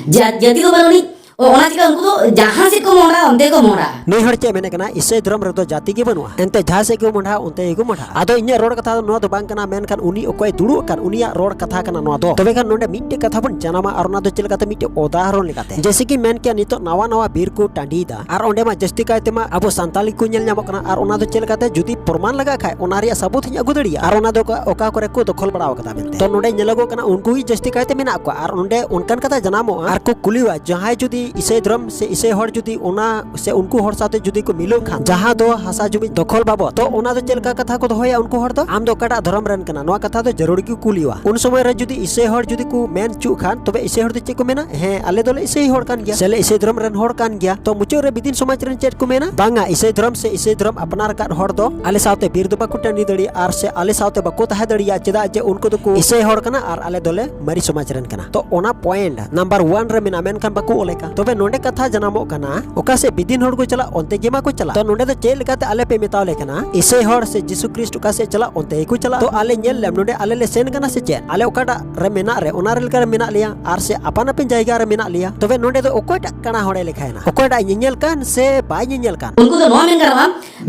ᱡᱟ-, ᱡᱟᱹᱛᱤ ᱫᱚ ᱵᱟᱹᱱᱩᱜ ᱟᱹᱱᱤᱡ᱾ ᱛᱚ ᱚᱱᱟ ᱪᱤᱠᱟᱹ ᱩᱱᱠᱩ ᱫᱚ ᱡᱟᱦᱟᱸ ᱥᱮᱫ ᱠᱚ ᱢᱚᱦᱰᱟᱜᱼᱟ, ᱚᱱᱛᱮ ᱠᱚ ᱢᱚᱦᱰᱟᱜᱼᱟ᱾ ᱱᱩᱭ ᱦᱚᱲ ᱪᱮᱫ ᱢᱮᱱᱮ ᱠᱟᱱᱟ, ᱤᱥᱟᱹᱭ ᱫᱷᱚᱨᱚᱢ ᱨᱮᱫᱚ ᱡᱟᱹᱛᱤ ᱜᱮ ᱵᱟᱹᱱᱩᱜᱼᱟ, ᱮᱱᱛᱮ ᱡᱟᱦᱟᱸ ᱥᱮᱫ ᱜᱮ ᱢᱚᱦᱰᱟᱜᱼᱟ, ᱚᱱᱛᱮ ᱜᱮᱠᱚ ᱢᱚᱦᱰᱟᱜᱼᱟ᱾ ᱟᱫᱚ ᱤᱧᱟᱹᱜ ᱨᱚᱲ ᱠᱟᱛᱷᱟ ᱫᱚ ᱱᱚᱣᱟ ᱫᱚ ᱵᱟᱝ ᱠᱟᱱᱟ, ᱢᱮᱱᱠᱷᱟᱱ ᱩᱱᱤ ᱚᱠᱚᱭ ᱫᱩᱲᱩᱵ ᱟᱠᱟᱱ, ᱩᱱᱤᱭᱟᱜ ᱨᱚᱲ ᱠᱟᱛᱷᱟ ᱠᱟᱱᱟ ᱱᱚᱣᱟ ᱫᱚ᱾ ᱛᱚᱵᱮ ᱠᱷᱟᱱ ᱱᱚᱰᱮ ᱢᱤᱫᱴᱮᱡ ᱠᱟᱛᱷᱟ ᱵᱚᱱ ᱡᱟᱱᱟᱢᱟ, ᱟᱨ ᱚᱱᱟ ᱫᱚ ᱪᱮᱫ ᱞᱮᱠᱟᱛᱮ? ᱢᱤᱫᱴᱮᱡ ᱩᱫᱟᱦᱚᱨᱚᱱ ᱞᱮᱠᱟᱛᱮ᱾ ᱡᱮᱭᱥᱮ ᱠᱤ ᱢᱮᱱ ᱠᱮᱭᱟ, ᱱᱤᱛᱚᱜ ᱱᱟᱣᱟ ᱱᱟᱣᱟ ᱵᱤᱨ ᱠᱚ ᱴᱟᱺᱰᱤᱭᱮᱫᱟ, ᱟᱨ ᱚᱸᱰᱮ ᱢᱟ ᱡᱟᱹᱥᱛᱤ ᱠᱟᱭ ᱛᱮᱢᱟ ᱟᱵᱚ ᱥᱟᱱᱛᱟᱞᱤ ᱠᱚ ᱧᱮᱞ ᱧᱟᱢᱚᱜ ᱠᱟᱱᱟ, ᱟᱨ ᱚᱱᱟ ᱫᱚ ᱪᱮᱫ ᱞᱮᱠᱟᱛᱮ? ᱡᱩᱫᱤ ᱯᱨᱚᱢᱟᱱ ᱞᱟᱜᱟᱜ ᱠᱷᱟᱡ, ᱚᱱᱟ ᱨᱮᱭᱟᱜ ᱥᱟᱵᱩᱛ ᱤᱧ ᱟᱹᱜᱩ ᱫᱟᱲᱮᱭᱟᱜᱼᱟ, ᱟᱨ ᱚᱱᱟ ᱫᱚ ᱚᱠᱟ, ᱚᱠᱟ ᱠᱚᱨᱮ ᱠᱚ ᱫᱚᱠᱷᱚᱞ ᱵᱟᱲᱟᱣ ᱠᱟᱫᱟ ᱢᱮᱱᱛᱮ᱾ ᱛᱚ ᱱᱚᱰᱮ ᱧᱮᱞᱚᱜᱚᱜ ᱠᱟᱱᱟ, ᱩᱱᱠᱩ ᱜᱮ ᱡᱟᱹᱥᱛᱤ ᱠᱟᱭᱛᱮ ᱢᱮᱱᱟᱜ ᱠᱚᱣᱟ, ᱟᱨ ᱚᱸᱰᱮ ᱚᱱᱠᱟᱱ ᱠᱟᱛᱷᱟ ᱡᱟᱱᱟᱢᱚᱜᱼᱟ, ᱟᱨ ᱠᱚ ᱠᱩᱞᱤᱣᱟ, ᱡᱟᱦᱟᱸᱭ ᱡᱩᱫᱤ ᱤᱥᱟᱹᱭ ᱫᱷᱚᱨᱚᱢ ᱥᱮ ᱤᱥᱟᱹᱭ ᱦᱚᱲ ᱡᱩᱫᱤ ᱚᱱᱟ ᱥᱮ ᱩᱱᱠᱩ ᱦᱚᱲ ᱥᱟᱶᱛᱮ ᱡᱩᱫᱤ ᱠᱚ ᱢᱤᱞᱟᱹᱣ ᱠᱷᱟᱱ, ᱡᱟᱦᱟᱸ ᱫᱚ ᱦᱟᱥᱟ ᱡᱩᱢᱤ ᱫᱚᱠᱷᱚᱞ ᱵᱟᱵᱚᱫ, ᱛᱚ ᱚᱱᱟ ᱫᱚ ᱪᱮᱫ ᱞᱮᱠᱟ ᱠᱟᱛᱷᱟ ᱠᱚ ᱫᱚᱦᱚᱭᱟ ᱩᱱᱠᱩ ᱦᱚᱲ ᱫᱚ? "ᱟᱢ ᱫᱚ ᱚᱠᱟᱴᱟᱜ ᱫᱷᱚᱨᱚᱢ ᱨᱮᱱ ᱠᱟᱱᱟ?" ᱱᱚᱣᱟ ᱠᱟᱛᱷᱟ ᱫᱚ ᱡᱟᱹᱨᱩᱲ ᱜᱮ ᱠᱩᱞᱤᱣᱟ᱾ ᱩᱱ ᱥᱚᱢᱚᱭ ᱨᱮ ᱡᱩᱫᱤ ᱤᱥᱟᱹᱭ ᱦᱚᱲ ᱡᱩᱫᱤ ᱠᱚ ᱢᱮᱱ ᱦᱚᱪᱚᱜ ᱠᱷᱟᱱ, ᱛᱚᱵᱮ ᱤᱥᱟᱹᱭ ᱦᱚᱲ ᱫᱚ ᱪᱮᱫ ᱠᱚ ᱢᱮᱱᱟ? "ᱦᱮᱸ, ᱟᱞᱮ ᱫᱚᱞᱮ ᱤᱥᱟᱹᱭ ᱦᱚᱲ ᱠᱟᱱ ᱜᱮᱭᱟ, ᱥᱮᱞᱮ ᱤᱥᱟᱹᱭ ᱫᱷᱚᱨᱚᱢ ᱨᱮᱱ ᱦᱚᱲ ᱠᱟᱱ ᱜᱮᱭᱟ᱾" ᱛᱚ ᱢᱩᱪᱟᱹᱫ ᱨᱮ ᱵᱤᱫᱤᱱ ᱥᱚᱢᱟᱡᱽ ᱨᱮᱱ ᱪᱮᱫ ᱠᱚ ᱢᱮᱱᱟ? "ᱵᱟᱝᱟ, ᱤᱥᱟᱹᱭ ᱫᱷᱚᱨᱚᱢ ᱥᱮ ᱤᱥᱟᱹᱭ ᱫᱷᱚᱨᱚᱢ ᱟᱯᱱᱟᱨ ᱟᱠᱟᱫ ᱦᱚᱲ ᱫᱚ ᱟᱞᱮ ᱥᱟᱶᱛᱮ ᱵᱤᱨ ᱫᱚ ᱵᱟᱠᱚ ᱴᱟᱺᱰᱤ ᱫᱟᱲᱮᱭᱟᱜᱼᱟ, ᱟᱨ ᱥᱮ ᱟᱞᱮ ᱥᱟᱶᱛᱮ ᱵᱟᱠᱚ ᱛᱟᱦᱮᱸ ᱫᱟᱲᱮᱭᱟᱜᱼᱟ, ᱪᱮᱫᱟᱜ ᱡᱮ ᱩᱱᱠᱩ ᱫᱚᱠᱚ ᱤᱥᱟᱹᱭ ᱦᱚᱲ ᱠᱟᱱᱟ ᱟᱨ ᱟᱞᱮ ᱫᱚᱞᱮ ᱢᱟᱹᱨᱤ ᱥᱚᱢᱟᱡᱽ ᱨᱮᱱ ᱠᱟᱱᱟ᱾" ᱛᱚ ᱚᱱᱟ ᱯᱚᱭᱮᱱᱴ ᱱᱟᱢᱵᱟᱨ ᱚᱣᱟᱱ ᱨᱮ ᱢᱮᱱᱟᱜᱼᱟ, ᱢᱮᱱᱠᱷᱟᱱ ᱵᱟᱠᱚ ᱚᱞᱮ ᱠᱟᱱ᱾ ᱛᱚᱵᱮ ᱱᱚᱰᱮ ᱠᱟᱛᱷᱟ ᱡᱟᱱᱟᱢᱚᱜ ᱠᱟᱱᱟ, ᱚᱠᱟ ᱥᱮᱫ ᱵᱤᱫᱤᱱ ᱦᱚᱲ ᱠᱚ ᱪᱟᱞᱟᱜ, ᱚᱱᱛᱮ ᱜᱮ ᱢᱟ ᱠᱚ ᱪᱟᱞᱟᱜ᱾ ᱛᱚ ᱱᱚᱰᱮ ᱫᱚ ᱪᱮᱫ ᱞᱮᱠᱟᱛᱮ ᱟᱞᱮ ᱯᱮ ᱢᱮᱛᱟᱣ ᱞᱮ ᱠᱟᱱᱟ, ᱤᱥᱟᱹᱭ ᱦᱚᱲ ᱥᱮ ᱡᱤᱥᱩ ᱠᱷᱨᱤᱥᱴ ᱚᱠᱟ ᱥᱮᱫ ᱪᱟᱞᱟᱜ, ᱚᱱᱛᱮ ᱜᱮᱠᱚ ᱪᱟᱞᱟᱜ? ᱛᱚ ᱟᱞᱮ ᱧᱮᱞ ᱞᱮᱢ, ᱱᱚᱰᱮ ᱟᱞᱮ ᱞᱮ ᱥᱮᱱ ᱠᱟᱱᱟ ᱥᱮ ᱪᱮᱫ? ᱟᱞᱮ ᱚᱠᱟᱴᱟᱜ ᱨᱮ ᱢᱮᱱᱟᱜ ᱨᱮ, ᱚᱱᱟ ᱨᱮ ᱞᱮᱠᱟ ᱨᱮ ᱢᱮᱱᱟᱜ ᱞᱮᱭᱟ, ᱟᱨ ᱥᱮ ᱟᱯᱟᱱ ᱟᱹᱯᱤᱱ ᱡᱟᱭᱜᱟ ᱨᱮ ᱢᱮᱱᱟᱜ ᱞᱮᱭᱟ᱾ ᱛᱚᱵᱮ ᱱᱚᱰᱮ ᱫᱚ ᱚᱠᱚᱭᱴᱟᱜ ᱠᱟᱬᱟ ᱦᱚᱲᱮ ᱞᱮᱠᱷᱟᱭᱮᱱᱟ? ᱚᱠᱚᱭᱴᱟᱜ ᱧᱮᱧᱮᱞ ᱠᱟᱱ ᱥᱮ ᱵᱟᱭ ᱧᱮᱧᱮᱞ ᱠᱟᱱ? ᱩᱱᱠᱩ ᱫᱚ ᱱᱚᱣᱟ ᱢᱮᱱ ᱜᱟᱱᱚᱜᱼᱟ,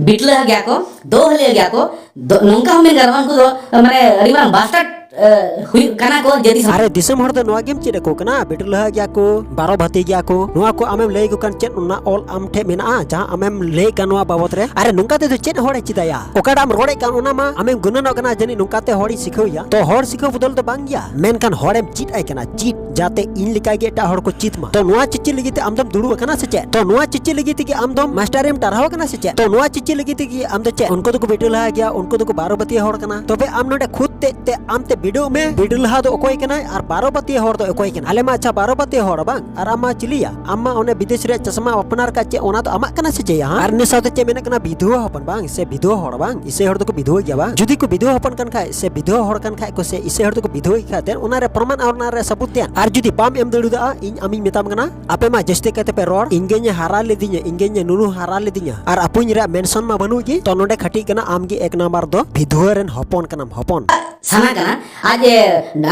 ᱵᱤᱴᱞᱟᱹ ᱜᱮᱭᱟ ᱠᱚ, ᱫᱚᱦᱞᱤᱭᱟᱹ ᱜᱮᱭᱟ ᱠᱚ, ᱫᱚ-, ᱱᱚᱝᱠᱟ ᱦᱚᱸ ᱢᱮᱱ ᱜᱟᱱᱚᱜᱼᱟ, ᱩᱱᱠᱩ ᱫᱚ, ᱢᱟᱱᱮ, ᱟᱹᱰᱤ ᱢᱟᱨᱟᱝ ᱵᱟᱥᱴᱟᱨᱰ, ᱮ, ᱦᱩᱭᱩᱜ ᱠᱟᱱᱟ ᱠᱚ ᱡᱟᱹᱛᱤ ᱥᱟᱶ᱾ ᱟᱨᱮ, ᱫᱤᱥᱚᱢ ᱦᱚᱲ ᱫᱚ ᱱᱚᱣᱟ ᱜᱮᱢ ᱪᱮᱫ ᱟᱠᱚ ᱠᱟᱱᱟ? ᱵᱤᱴᱞᱟᱹ ᱜᱮᱭᱟ ᱠᱚ, ᱵᱟᱨᱚ ᱵᱷᱟᱹᱛᱤ ᱜᱮᱭᱟ ᱠᱚ, ᱱᱚᱣᱟ ᱠᱚ ᱟᱢᱮᱢ ᱞᱟᱹᱭ ᱟᱠᱚ ᱠᱟᱱ, ᱪᱮᱫ ᱚᱱᱟ ᱚᱞ ᱟᱢ ᱴᱷᱮᱡ ᱢᱮᱱᱟᱜᱼᱟ, ᱡᱟᱦᱟᱸ ᱟᱢᱮᱢ ᱞᱟᱹᱭ ᱠᱟᱱ ᱱᱚᱣᱟ ᱵᱟᱵᱚᱛ ᱨᱮ? ᱟᱨᱮ, ᱱᱚᱝᱠᱟ ᱛᱮᱫᱚ ᱪᱮᱫ ᱦᱚᱲᱮ ᱪᱮᱫᱟᱭᱟ? ᱚᱠᱟᱴᱟᱜ ᱮᱢ ᱨᱚᱲᱮᱫ ᱠᱟᱱ, ᱚᱱᱟ ᱢᱟ ᱟᱢᱮᱢ ᱜᱩᱱᱟᱹᱱᱚᱜ ᱠᱟᱱᱟ, ᱡᱟᱹᱱᱤᱡ ᱱᱚᱝᱠᱟ ᱛᱮ ᱦᱚᱲᱤᱧ ᱥᱤᱠᱷᱟᱹᱣᱮᱭᱟ᱾ ᱛᱚ ᱦᱚᱲ ᱥᱤᱠᱷᱟᱹᱣ ᱵᱚᱫᱚᱞ ᱫᱚ ᱵᱟᱝ ᱜᱮᱭᱟ, ᱢᱮᱱᱠᱷᱟᱱ ᱦᱚᱲᱮᱢ ᱪᱮᱫ ᱟᱭ ᱠᱟᱱᱟ, ᱪᱮᱫ, ᱡᱟᱛᱮ ᱤᱧ ᱞᱮᱠᱟ ᱜᱮ ᱮᱴᱟᱜ ᱦᱚᱲ ᱠᱚ ᱪᱮᱫ ᱢᱟ᱾ ᱛᱚ ᱱᱚᱣᱟ ᱪᱮᱫ ᱪᱮᱫ ᱞᱟᱹᱜᱤᱫ ᱛᱮ ᱟᱢ ᱫᱚᱢ ᱫᱩᱲᱩᱵ ᱟᱠᱟᱱᱟ ᱥᱮ ᱪᱮᱫ? ᱛᱚ ᱱᱚᱣᱟ ᱪᱮᱫ ᱪᱮᱫ ᱞᱟᱹᱜᱤᱫ ᱛᱮᱜᱮ ᱟᱢ ᱫᱚᱢ ᱢᱟᱥᱴᱟᱨᱮᱢ ᱴᱟᱨᱦᱟᱣ ᱟᱠᱟᱱᱟ ᱥᱮ ᱪᱮᱫ? ᱛᱚ ᱱᱚᱣᱟ ᱪᱮᱫ ᱪᱮᱫ ᱞᱟᱹᱜᱤᱫ ᱛᱮᱜᱮ ᱟᱢ ᱫᱚ ᱪᱮᱫ? ᱩᱱᱠᱩ ᱫᱚᱠᱚ ᱵᱤᱰᱟᱹᱣ ᱞᱟᱦᱟ ᱜᱮᱭᱟ, ᱩᱱᱠᱩ ᱫᱚᱠᱚ ᱵᱟᱨᱚ ᱵᱟᱹᱛᱤᱭᱟᱹ ᱦᱚᱲ ᱠᱟᱱᱟ᱾ ᱛᱚᱵᱮ ᱟᱢ ᱱᱚᱰᱮ ᱠᱷᱩᱫ ᱛᱮ, ᱛᱮ ᱟᱢ ᱛᱮ ᱵᱤᱰᱟᱹᱣ ᱢᱮ, ᱵᱤᱰᱟᱹᱣ ᱞᱟᱦᱟ ᱫᱚ ᱚᱠᱚᱭ ᱠᱟᱱᱟᱭ ᱟᱨ ᱵᱟᱨᱚ ᱵᱟᱹᱛᱤᱭᱟᱹ ᱦᱚᱲ ᱫᱚ ᱚᱠᱚᱭ ᱠᱟᱱᱟᱭ? ᱟᱞᱮ ᱢᱟ ᱟᱪᱪᱷᱟ ᱵᱟᱨᱚ ᱵᱟᱹᱛᱤᱭᱟᱹ ᱦᱚᱲ ᱵᱟᱝ, ᱟᱨ ᱟᱢ ᱢᱟ ᱪᱤᱞᱤᱭᱟ? ᱟᱢ ᱢᱟ ᱚᱱᱮ ᱵᱤᱫᱮᱥ ᱨᱮᱭᱟᱜ ᱪᱚᱥᱢᱟ ᱟᱯᱱᱟᱨ ᱠᱟᱜ ᱪᱮᱫ, ᱚᱱᱟ ᱫᱚ ᱟᱢᱟᱜ ᱠᱟᱱᱟ ᱥᱮ ᱪᱮᱫ? ᱦᱟᱸ? ᱟᱨ ᱤᱱᱟᱹ ᱥᱟᱶᱛᱮ ᱪᱮᱫ ᱢᱮᱱᱟᱜ ᱠᱟᱱᱟ? ᱵᱤᱫᱷᱩᱣᱟᱹ ᱦᱚᱯᱚᱱ ᱵᱟᱝ, ᱥᱮ ᱵᱤᱫᱷᱩᱣᱟᱹ ᱦᱚᱲ ᱵᱟᱝ? ᱤᱥᱟᱹᱭ ᱦᱚᱲ ᱫᱚᱠᱚ ᱵᱤᱫᱷᱩᱣᱟᱹ ᱜᱮᱭᱟ ᱵᱟᱝ? ᱡᱩᱫᱤ ᱠᱚ ᱵᱤᱫᱷᱩᱣᱟᱹ ᱦᱚᱯᱚᱱ ᱠᱟᱱ ᱠᱷᱟᱡ, ᱥᱮ ᱵᱤᱫᱷᱩᱣᱟᱹ ᱦᱚᱲ ᱠᱟᱱ ᱠᱷᱟᱡ ᱠᱚ, ᱥᱮ ᱤᱥᱟᱹᱭ ᱦᱚᱲ ᱫᱚᱠᱚ ᱵᱤᱫᱷᱩᱣᱟᱹ ᱜᱮ ᱠᱷᱟᱡ, then ᱚᱱᱟ ᱨᱮ ᱯᱨᱚᱢᱟᱱ ᱟᱨ ᱚᱱᱟ ᱨᱮ ᱥᱟᱵᱩᱛ ᱛᱮᱭᱟᱜ᱾ ᱟᱨ ᱡᱩᱫᱤ ᱵᱟᱢ ᱮᱢ ᱫᱟᱲᱮᱭᱟᱫᱟ, ᱤᱧ ᱟᱢᱤᱧ ᱢᱮᱛᱟᱢ ᱠᱟᱱᱟ, ᱟᱯᱮ ᱢᱟ ᱡᱟᱹᱥᱛᱤ ᱠᱟᱭᱛᱮ ᱯᱮ ᱨᱚᱲ, ᱤᱧᱜᱮᱧ ᱦᱟᱨᱟ ᱞᱮᱫᱤᱧᱟ, ᱤᱧᱜᱮᱧ ᱱᱩᱱᱩ ᱦᱟᱨᱟ ᱞᱮᱫᱤᱧᱟ, ᱟᱨ ᱟᱯᱩᱧ ᱨᱮᱭᱟᱜ ᱢᱮᱱᱥᱚᱱ ᱢᱟ ᱵᱟᱹᱱᱩᱜ ᱜᱮ᱾ ᱛᱚ ᱱᱚᱰᱮ ᱠᱷᱟᱹᱴᱤᱜ ᱠᱟᱱᱟ, ᱟᱢ ᱜᱮ ᱮᱠ ᱱᱟᱢᱵᱟᱨ ᱫᱚ ᱵᱤᱫᱷᱩᱣᱟᱹ ᱨᱮᱱ ᱦᱚᱯᱚᱱ ᱠᱟᱱᱟᱢ, ᱦᱚᱯᱚᱱ᱾ ᱥᱟᱱᱟ ᱠᱟᱱᱟ᱾ ᱟᱡ ᱮ,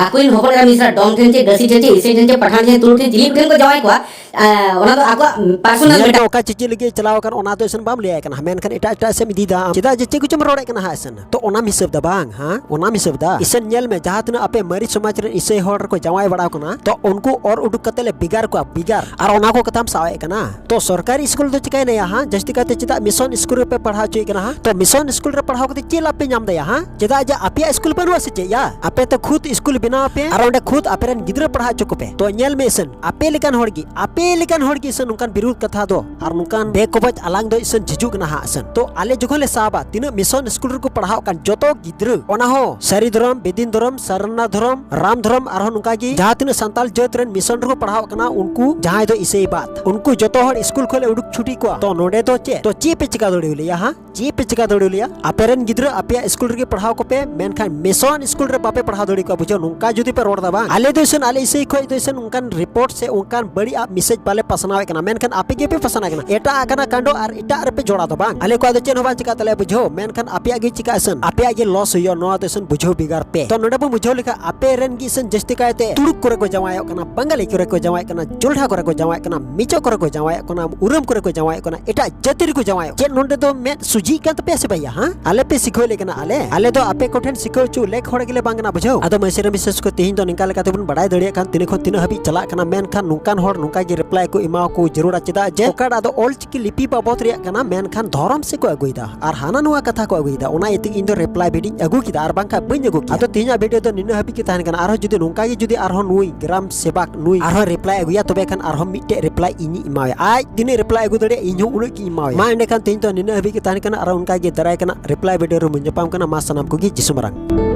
ᱟᱠᱚᱨᱮᱱ ᱦᱚᱯᱚᱱ ᱮᱨᱟ ᱢᱤᱥᱨᱟ ᱰᱚᱢ ᱴᱷᱮᱱ ᱪᱮ ᱜᱟᱹᱥᱤ ᱴᱷᱮᱱ ᱪᱮ ᱤᱥᱤᱱ ᱴᱷᱮᱱ ᱪᱮ ᱯᱟᱴᱷᱟᱱ ᱴᱷᱮᱱ ᱛᱩᱲᱩᱠ ᱴᱷᱮᱱ ᱪᱤᱞᱤ ᱠᱚᱴᱷᱮᱱ ᱠᱚ ᱡᱟᱶᱟᱭ ᱠᱚᱣᱟ, ᱮ, ᱚᱱᱟ ᱫᱚ ᱟᱠᱚᱣᱟᱜ ᱯᱟᱨᱥᱚᱱᱟᱞ ᱧᱮᱞ ᱢᱮ ᱢᱤᱫᱴᱟᱝ ᱚᱠᱟ ᱪᱮᱫ ᱪᱮᱫ ᱞᱟᱹᱜᱤᱫ ᱮ ᱪᱟᱞᱟᱣ ᱟᱠᱟᱱ, ᱚᱱᱟ ᱫᱚ ᱤᱥᱤᱱ ᱵᱟᱢ ᱞᱟᱹᱭᱟᱭ ᱠᱟᱱᱟ, ᱢᱮᱱᱠᱷᱟᱱ ᱮᱴᱟᱜ ᱮᱴᱟᱜ ᱥᱮᱫ ᱮᱢ ᱤᱫᱤᱭᱮᱫᱟ ᱟᱢ᱾ ᱪᱮᱫᱟᱜ ᱡᱮ ᱪᱮᱫ ᱠᱚᱪᱚᱢ ᱨᱚᱲᱮᱫ ᱠᱟᱱᱟ ᱦᱟᱸᱜ ᱤᱥᱤᱱ, ᱛᱚ ᱚᱱᱟᱢ ᱦᱤᱥᱟᱹᱵ ᱫᱟ ᱵᱟᱝ? ᱦᱮᱸ, ᱚᱱᱟᱢ ᱦᱤᱥᱟᱹᱵ ᱫᱟ? ᱤᱥᱤᱱ ᱧᱮᱞ ᱢᱮ, ᱡᱟᱦᱟᱸ ᱛᱤᱱᱟᱹᱜ ᱟᱯᱮ ᱢᱟᱹᱨᱤᱪ ᱥᱚᱢᱟᱡᱽ ᱨᱮᱱ ᱤᱥᱟᱹᱭ ᱦᱚᱲ ᱨᱮᱠᱚ ᱡᱟᱶᱟᱭ ᱵᱟᱲᱟᱣ ᱠᱟᱱᱟ, ᱛᱚ ᱩᱱᱠᱩ ᱚᱨ ᱩᱰᱩᱠ ᱠᱟᱛᱮ ᱞᱮ ᱵᱷᱮᱜᱟᱨ ᱠᱚᱣᱟ, ᱵᱷᱮᱜᱟᱨ᱾ ᱟᱨ ᱚᱱᱟ ᱠᱚ ᱠᱟᱛᱷᱟᱢ ᱥᱟᱵ ᱮᱫ ᱠᱟᱱᱟ᱾ ᱛᱚ ᱥᱚᱨᱠᱟᱨᱤ ᱥᱠᱩᱞ ᱫᱚ ᱪᱤᱠᱟᱹᱭᱮᱱᱟ ᱭᱟ, ᱦᱮᱸ? ᱡᱟᱹᱥᱛᱤ ᱠᱟᱭᱛᱮ ᱪᱮᱫᱟᱜ ᱢᱤᱥᱚᱱ ᱥᱠᱩᱞ ᱨᱮᱯᱮ ᱯᱟᱲᱦᱟᱣ ᱦᱚᱪᱚᱭᱮᱫ ᱠᱟᱱᱟ, ᱦᱮᱸ? ᱛᱚ ᱢᱤᱥᱚᱱ ᱥᱠᱩᱞ ᱨᱮ ᱯᱟᱲᱦᱟᱣ ᱠᱟᱛᱮ ᱪᱮᱫ ᱞᱟᱵᱷ ᱯᱮ ᱧᱟᱢ ᱫᱟ ᱭᱟ, ᱦᱮᱸ? ᱪᱮᱫᱟᱜ ᱡᱮ ᱟᱯᱮᱭᱟᱜ ᱥᱠᱩᱞ ᱵᱟᱹᱱᱩᱜᱼᱟ ᱥᱮ ᱪᱮᱫ ᱭᱟ? ᱟᱯᱮ ᱛᱮ ᱠᱷᱩᱫ ᱥᱠᱩᱞ ᱵᱮᱱᱟᱣ ᱯᱮ ᱟᱨ ᱚᱸᱰᱮ ᱠᱷᱩᱫ ᱟᱯᱮᱨᱮᱱ ᱜᱤᱫᱽᱨᱟᱹ ᱯᱟᱲᱦᱟᱣ ᱦᱚᱪᱚ ᱠᱚᱯᱮ᱾ ᱛᱚ ᱧᱮᱞ ᱢᱮ ᱤᱥᱤᱱ, ᱟᱯᱮ ᱞᱮᱠᱟᱱ ᱦᱚᱲ ᱜᱮ, ᱟᱯᱮ ᱞᱮᱠᱟᱱ ᱦᱚᱲ ᱜᱮ ᱤᱥᱤᱱ ᱱᱚᱝᱠᱟᱱ ᱵᱤᱨᱩᱫᱷ ᱠᱟᱛᱷᱟ ᱫᱚ ᱟᱨ ᱱᱚᱝᱠᱟᱱ ᱵᱮᱠᱚᱵᱚᱡ ᱟᱞᱟᱝ ᱫᱚ ᱤᱥᱤᱱ ᱡᱷᱤᱡᱩᱜ ᱠᱟᱱᱟ ᱦᱟᱸᱜ ᱤᱥᱤᱱ᱾ ᱛᱚ ᱟᱞᱮ ᱡᱚᱠᱷᱚᱱ ᱞᱮ ᱥᱟᱵᱟ, ᱛᱤᱱᱟᱹᱜ ᱢᱤᱥᱚᱱ ᱥᱠᱩᱞ ᱨᱮᱠᱚ ᱯᱟᱲᱦᱟᱣ ᱠᱟᱱ ᱡᱚᱛᱚ ᱜᱤᱫᱽᱨᱟᱹ, ᱚᱱᱟ ᱦᱚᱸ ᱥᱟᱹᱨᱤ ᱫᱷᱚᱨᱚᱢ, ᱵᱮᱫᱤᱱ ᱫᱷᱚᱨᱚᱢ, ᱥᱟᱨᱱᱟ ᱫᱷᱚᱨᱚᱢ, ᱨᱟᱢ ᱫᱷᱚᱨᱚᱢ, ᱟᱨᱦᱚᱸ ᱱᱚᱝᱠᱟ ᱜᱮ ᱡᱟᱦᱟᱸ ᱛᱤᱱᱟᱹᱜ ᱥᱟᱱᱛᱟᱞ ᱡᱟᱹᱛ ᱨᱮᱱ ᱢᱤᱥᱚᱱ ᱨᱮᱠᱚ ᱯᱟᱲᱦᱟᱣ ᱠᱟᱱᱟ, ᱩᱱᱠᱩ ᱡᱟᱦᱟᱸᱭ ᱫᱚ ᱤᱥᱟᱹᱭ ᱵᱟᱫ, ᱩᱱᱠᱩ ᱡᱚᱛᱚ ᱦᱚᱲ ᱥᱠᱩᱞ ᱠᱷᱚᱱ ᱞᱮ ᱩᱰᱩᱠ ᱪᱷᱩᱴᱤ ᱠᱚᱣᱟ᱾ ᱛᱚ ᱱᱚᱰᱮ ᱫᱚ ᱪᱮᱫ, ᱛᱚ ᱪᱮᱫ ᱯᱮ ᱪᱤᱠᱟ ᱫᱟᱲᱮᱭᱟᱞᱮᱭᱟ, ᱦᱟᱸ? ᱪᱮᱫ ᱯᱮ ᱪᱤᱠᱟ ᱫᱟᱲᱮᱭᱟᱞᱮᱭᱟ? ᱟᱯᱮᱨᱮᱱ ᱜᱤᱫᱽᱨᱟᱹ ᱟᱯᱮᱭᱟᱜ ᱥᱠᱩᱞ ᱨᱮᱜᱮ ᱯᱟᱲᱦᱟᱣ ᱠᱚᱯᱮ, ᱢᱮᱱᱠᱷᱟᱱ ᱢᱤᱥᱚᱱ ᱥᱠᱩᱞ ᱨᱮ ᱵᱟᱯᱮ ᱯᱟᱲᱦᱟᱣ ᱫᱟᱲᱮ ᱠᱚᱣᱟ, ᱵᱩᱡᱷᱟᱹᱣ? ᱱᱚᱝᱠᱟ ᱡᱩᱫᱤ ᱯᱮ ᱨᱚᱲ ᱫᱟ ᱵᱟᱝ, ᱟᱞᱮ ᱫᱚ ᱤᱥᱤᱱ, ᱟᱞᱮ ᱤᱥᱟᱹᱭ ᱠᱷᱚᱡ ᱫᱚ ᱤᱥᱤᱱ ᱚᱱᱠᱟᱱ ᱨᱤᱯᱳᱨᱴ ᱥᱮ ᱚᱱᱠᱟᱱ ᱵᱟᱹᱲᱤᱡ ᱟᱜ ᱢᱮᱥᱮᱡᱽ ᱵᱟᱞᱮ ᱯᱟᱥᱱᱟᱣᱮᱫ ᱠᱟᱱᱟ, ᱢᱮᱱᱠᱷᱟᱱ ᱟᱯᱮ ᱜᱮᱯᱮ ᱯᱟᱥᱱᱟᱣᱮᱫ ᱠᱟᱱᱟ᱾ ᱮᱴᱟᱜ ᱟᱜ ᱠᱟᱱᱟ ᱠᱟᱸᱰᱚ ᱟᱨ ᱮᱴᱟᱜ ᱨᱮᱯᱮ ᱡᱚᱲᱟ ᱫᱟ ᱵᱟᱝ? ᱟᱞᱮ ᱠᱚᱣᱟᱜ ᱫᱚ ᱪᱮᱫ ᱦᱚᱸ ᱵᱟᱝ ᱪᱤᱠᱟ ᱛᱟᱞᱮᱭᱟ, ᱵᱩᱡᱷᱟᱹᱣ? ᱢᱮᱱᱠᱷᱟᱱ ᱟᱯᱮᱭᱟᱜ ᱜᱮ ᱪᱤᱠᱟ ᱤᱥᱤᱱ, ᱟᱯᱮᱭᱟᱜ ᱜᱮ ᱞᱚᱥ ᱦᱩᱭᱩᱜᱼᱟ᱾ ᱱᱚᱣᱟ ᱫᱚ ᱤᱥᱤᱱ ᱵᱩᱡᱷᱟᱹᱣ ᱵᱷᱮᱜᱟᱨ ᱯᱮ᱾ ᱛᱚ ᱱᱚᱰᱮ ᱵᱚᱱ ᱵᱩᱡᱷᱟᱹᱣ ᱞᱮᱠᱷᱟᱱ ᱟᱯᱮ ᱨᱮᱱ ᱜᱮ ᱤᱥᱤᱱ ᱡᱟᱹᱥᱛᱤ ᱠᱟᱭᱛᱮ ᱛᱩᱲᱩᱠ ᱠᱚᱨᱮ ᱠᱚ ᱡᱟᱶᱟᱭᱚᱜ ᱠᱟᱱᱟ, ᱵᱟᱝᱜᱟᱞᱤ ᱠᱚᱨᱮ ᱠᱚ ᱡᱟᱶᱟᱭᱚᱜ ᱠᱟᱱᱟ, ᱡᱚᱞᱰᱷᱟ ᱠᱚᱨᱮ ᱠᱚ ᱡᱟᱶᱟᱭᱚᱜ ᱠᱟᱱᱟ, ᱢᱤᱪᱚ ᱠᱚᱨᱮ ᱠᱚ ᱡᱟᱶᱟᱭᱚᱜ ᱠᱟᱱᱟ, ᱩᱨᱟᱹᱢ ᱠᱚᱨᱮ ᱠᱚ ᱡᱟᱶᱟᱭᱚᱜ ᱠᱟᱱᱟ, ᱮᱴᱟᱜ ᱡᱟᱹᱛᱤ ᱨᱮᱠᱚ ᱡᱟᱶᱟᱭᱚᱜ ᱠᱟᱱᱟ᱾ ᱪᱮᱫ ᱱᱚᱰᱮ ᱫᱚ ᱢᱮᱫ ᱥᱩᱡᱷᱤᱜ ᱠᱟᱱ ᱛᱟᱯᱮᱭᱟ ᱥᱮ ᱵᱟᱭᱟ? ᱦᱮᱸ, ᱟᱞᱮ ᱯᱮ ᱥᱤᱠᱷᱟᱹᱣ ᱞᱮ ᱠᱟᱱᱟ, ᱟᱞᱮ, ᱟᱞᱮ ᱫᱚ ᱟᱯᱮ ᱠᱚᱴᱷᱮᱱ ᱥᱤᱠᱷᱟᱹᱣ ᱦᱚᱪᱚ ᱞᱮᱠ ᱦᱚᱲ ᱜᱮᱞᱮ ᱵᱟᱝ ᱠᱟᱱᱟ, ᱵᱩᱡᱷᱟᱹᱣ? ᱟᱫᱚ ᱢᱟᱹᱭ ᱥᱮᱨᱮ ᱵᱤᱥᱮᱥ ᱠᱚ ᱛᱮᱦᱮᱧ ᱫᱚ ᱱᱤᱝᱠᱟ ᱞᱮᱠᱟ ᱛᱮᱵᱚᱱ ᱵᱟᱲᱟᱭ ᱫᱟᱲᱮᱭᱟᱜ ᱠᱟᱱ ᱛᱤᱱᱟᱹᱜ ᱠᱷᱚᱱ ᱛᱤᱱᱟᱹᱜ ᱦᱟᱹᱵᱤᱡ ᱪᱟᱞᱟᱜ ᱠᱟᱱᱟ, ᱢᱮᱱᱠᱷᱟᱱ ᱱᱚᱝᱠᱟᱱ ᱦᱚᱲ ᱱᱚᱝᱠᱟ ᱜᱮ ᱨᱤᱯᱞᱟᱭ ᱠᱚ ᱮᱢᱟᱣ ᱠᱚ ᱡᱟᱹᱨᱩᱲᱟ᱾ ᱪᱮᱫᱟᱜ ᱡᱮ ᱚᱠᱟᱴᱟᱜ ᱫᱚ ᱚᱞ ᱪᱤᱠᱤ ᱞᱤᱯᱤ ᱵᱟᱵᱚᱫ ᱨᱮᱭᱟᱜ ᱠᱟᱱᱟ, ᱢᱮᱱᱠᱷᱟᱱ ᱫᱷᱚᱨᱚᱢ ᱥᱮᱫ ᱠᱚ ᱟᱹᱜᱩᱭᱮᱫᱟ ᱟᱨ ᱦᱟᱱᱟ ᱱᱚᱣᱟ ᱠᱟᱛᱷᱟ ᱠᱚ ᱟᱹᱜᱩᱭᱮᱫᱟ᱾ ᱚᱱᱟ ᱤᱭᱟᱹᱛᱮ ᱤᱧ ᱫᱚ ᱨᱤᱯᱞᱟᱭ ᱵᱷᱤᱰᱤᱭᱳᱧ ᱟᱹᱜᱩ ᱠᱮᱫᱟ ᱟᱨ ᱵᱟᱝᱠᱷᱟᱱ ᱵᱟᱹᱧ ᱟᱹᱜᱩ ᱠᱮᱭᱟ᱾ ᱟᱫᱚ ᱛᱮᱦᱮᱧᱟᱜ ᱵᱷᱤᱰᱤᱭᱳ ᱫᱚ ᱱᱤᱱᱟᱹᱜ ᱦᱟᱹᱵᱤᱡ ᱜᱮ ᱛᱟᱦᱮᱱ ᱠᱟᱱᱟ᱾ ᱟᱨᱦᱚᱸ ᱡᱩᱫᱤ ᱱᱚᱝᱠᱟ ᱜᱮ ᱡᱩᱫᱤ ᱟᱨᱦᱚᱸ ᱱᱩᱭ ᱜᱨᱟᱢ ᱥᱮᱵᱟᱠ ᱱᱩᱭ ᱟᱨᱦᱚᱸ ᱨᱤᱯᱞᱟᱭ ᱟᱹᱜᱩᱭᱟ, ᱛᱚᱵᱮ ᱠᱷᱟᱱ ᱟᱨᱦᱚᱸ ᱢᱤᱫᱴᱮᱡ ᱨᱤᱯᱞᱟᱭ ᱤᱧᱤᱧ ᱮᱢᱟᱣᱟᱭᱟ᱾ ᱟᱡ ᱛᱤᱱᱟᱹᱜ ᱨᱤᱯᱞᱟᱭ ᱟᱹᱜᱩ ᱫᱟᱲᱮᱭᱟᱜᱼᱟ, ᱤᱧ ᱦᱚᱸ ᱩᱱᱟᱹᱜ ᱜᱤᱧ ᱮᱢᱟᱣᱟᱭᱟ᱾ ᱢᱟ ᱮᱸᱰᱮᱠᱷᱟᱱ ᱛᱮᱦᱮᱧ ᱫᱚ ᱱᱤᱱᱟᱹᱜ ᱦᱟᱹᱵᱤᱡ ᱜᱮ ᱛᱟᱦᱮᱱ ᱠᱟᱱᱟ᱾ ᱟᱨᱦᱚᱸ ᱚᱱᱠᱟ ᱜᱮ ᱫᱟᱨᱟᱭ ᱠᱟᱱᱟ ᱨᱤᱯᱞᱟᱭ ᱵᱷᱤᱰᱤᱭᱳ ᱨᱮ ᱵᱚᱱ ᱧᱟᱯᱟᱢ ᱠᱟᱱᱟ᱾ ᱢᱟ ᱥᱟᱱᱟᱢ ᱠᱚᱜᱮ ᱡᱤᱥᱩ ᱢᱟᱨᱟᱝ᱾